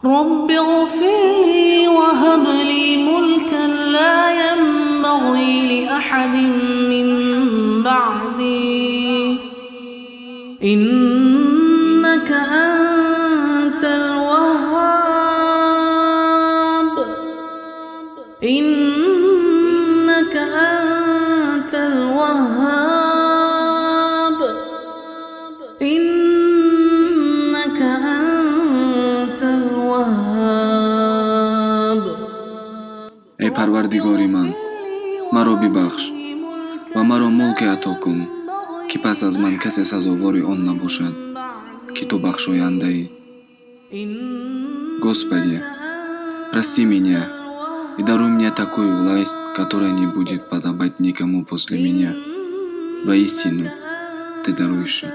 رب اغفر لي وهب لي ملكا لا ينبغي لأحد من بعدي إنك أنت الوهاب إنك أنت الوهاب إنك أنت الوهاب. Эй Парвардигори ман, маро бибахш ва маро мулке ато кун, ки пас аз ман касе сазовори он набошад, ки ту бахшояндаӣ. Господи, прости меня и даруй мне такую власть, которая не будет подобать никому после меня. Воистину, Ты дарующий.